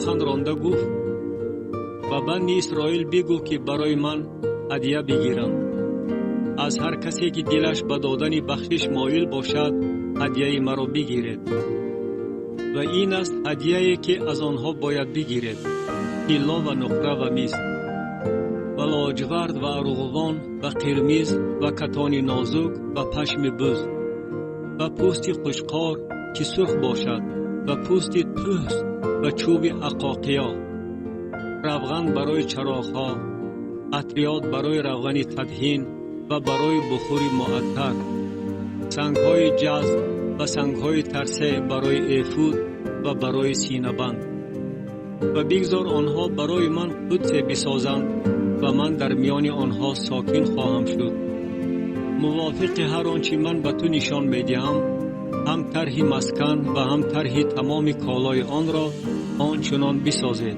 Сухан ронда гуфт: «Ба Бани Исроил бигӯ, ки барои ман ҳадя бигиранд. Аз ҳар касе, ки дилаш ба додани бахшиш моил бошад, ҳадяи маро бигиред. Ва ин аст ҳадияе, ки аз онҳо бояд бигиред: тилло ва нуқра ва мис ва лоҷвард ва арғувон ва қирмиз ва катони нозук ва пашми буз ва пӯсти қучқор, ки сурх бошад, ва пӯсти тӯс ва чӯби ақоқия, равған барои чароғҳо, атриёт барои равғани тадҳин ва барои бухури муаттар, сангҳои ҷазб ва сангҳои тарсе барои эфуд ва барои синабанд. Ва бигзор онҳо барои ман қудсе бисозанд ва ман дар миёни онҳо сокин хоҳам шуд. Мувофиқи ҳар он чӣ ман ба ту нишон медиҳам, ҳам тарҳи маскан ва ҳам тарҳи тамоми колои онро он чунон бисозед.»